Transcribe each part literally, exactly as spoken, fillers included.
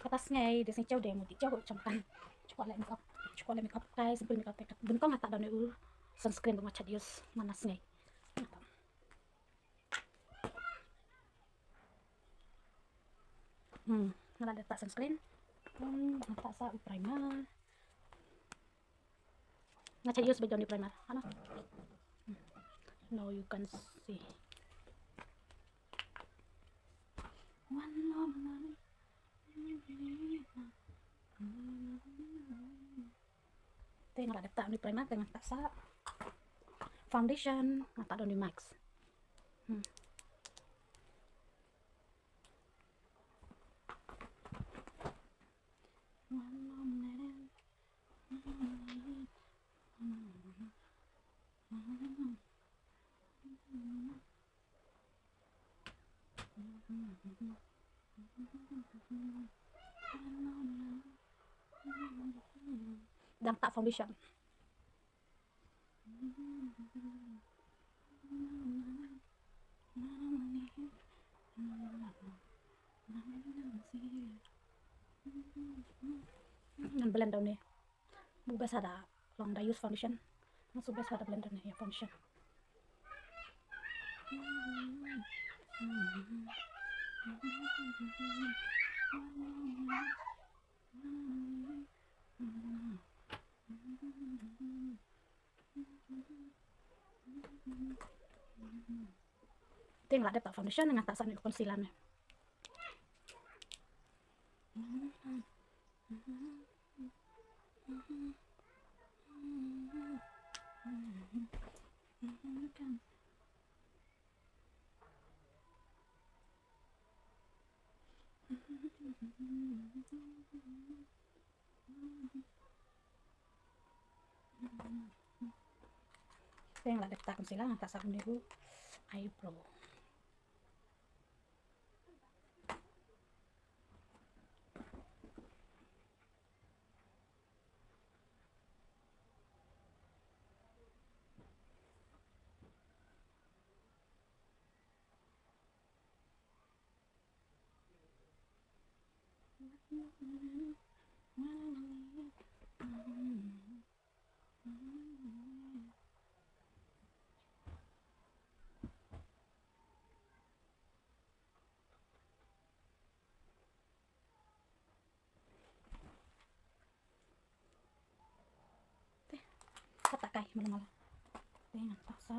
Kata sngi de sngi chew de mut chew chong kan. Chew leh makeup. Chew leh makeup kai simple makeup te. Dun kong nga ta don u sunscreen ba nga chat use mana sngi. Hmm, nga la dep ta sunscreen. Hmm, nga ta sa u primer. Nga chat use ba jon u primer. Ano? Hmm. No, you can see. One more night. Te nga la dep ta u primer te nga ta sa foundation nga ta don u max. Hmm. Dang ta foundation. Ngan blend da une. Ba best lada long da use foundation. Ngan shu best lada blend da une ïa foundation. Te nga la dep ta foundation, nga ta sa une u concealer ne. Te nga la dep ta concealer, nga ta sa une u eyebrow. Te, kata kai malu malu. Te, ngan ta sa,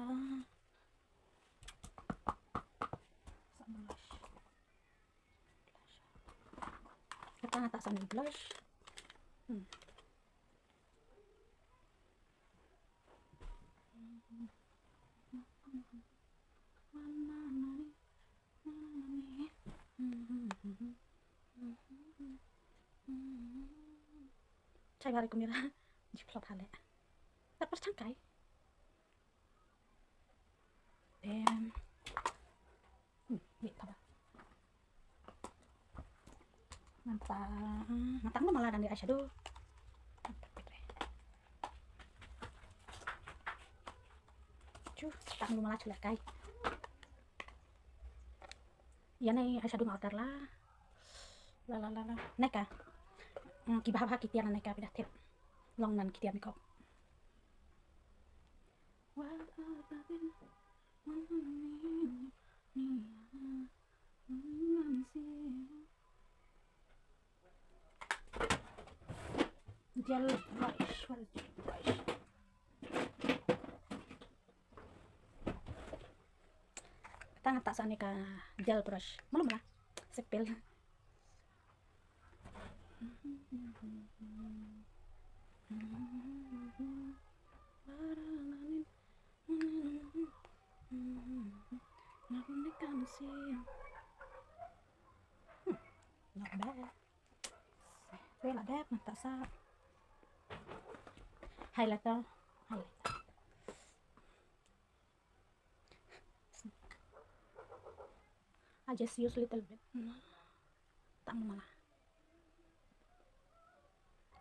sa blush. Kata nga ta sa blush. Hmm. Chai bari kumira. Ji plop hale. Dapat changkai. Em. Hmm, wait, apa? Ngan ta, ngan ta mala da une u eyeshadow. Chu, ta mala chu leh kai. Ïa une u eyeshadow nga order la. La la la la. Nykaa. Hmm, ki bha bha ki tiar Nykaa phi da tip. Long nan ki tiar makeup. Gel brush, what is gel brush? Kata nga ta sa une ka gel brush. Malu mala. Sepil. Not bad. Te la dep nga ta sa highlighter. Highlighter. I just use little bit. Tam mala.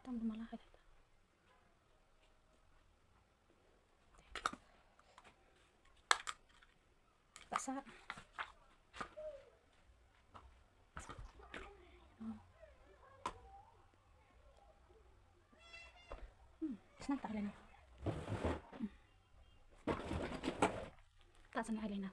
Tam mala highlighter. Ta sa. Sna ta eyeliner. Ta sna eyeliner.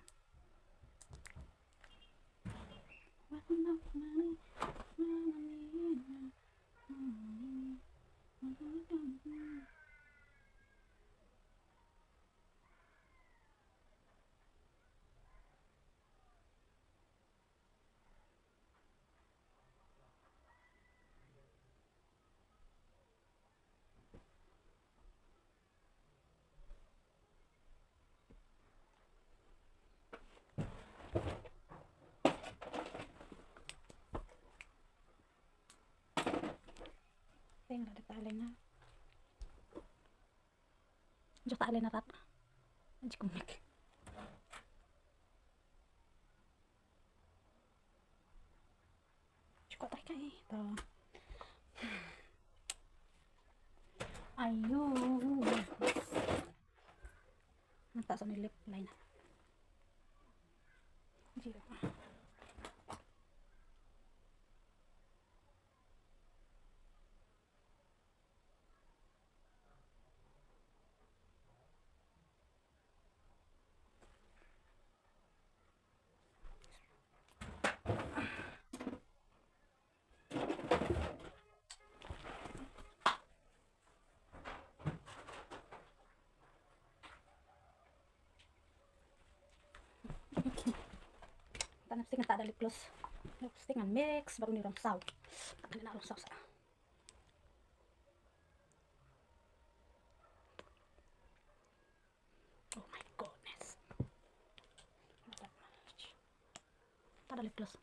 Teng la dep ta eyeliner. Jot ta eyeliner rat. Jikum nik. Cukup tak kai to. Ayo. Nampak sini lip lain. Jiro. Ta lipstick ngan ta da lip gloss. Lipstick ngan mix baru ni rong saw. Ta kane na rong saw sa. Oh my goodness. Not that much. Ta da lip gloss.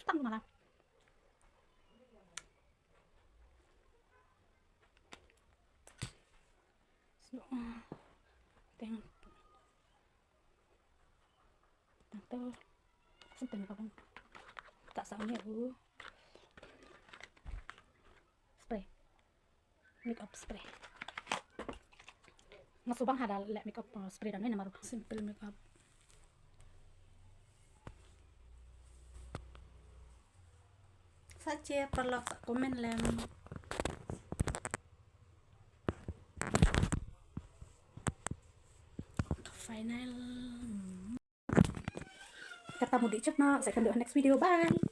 Tang malah. So, teng. Tang to. Senteng ka bang. Ta sa ni u. Spray. Makeup spray. Nga shu bang ha da leh makeup, uh, spray da ngi namar simple makeup. Sa che paralok sa comment lem. Final. Kata mudi chapna, sa ïakynduh ha next video. Bye.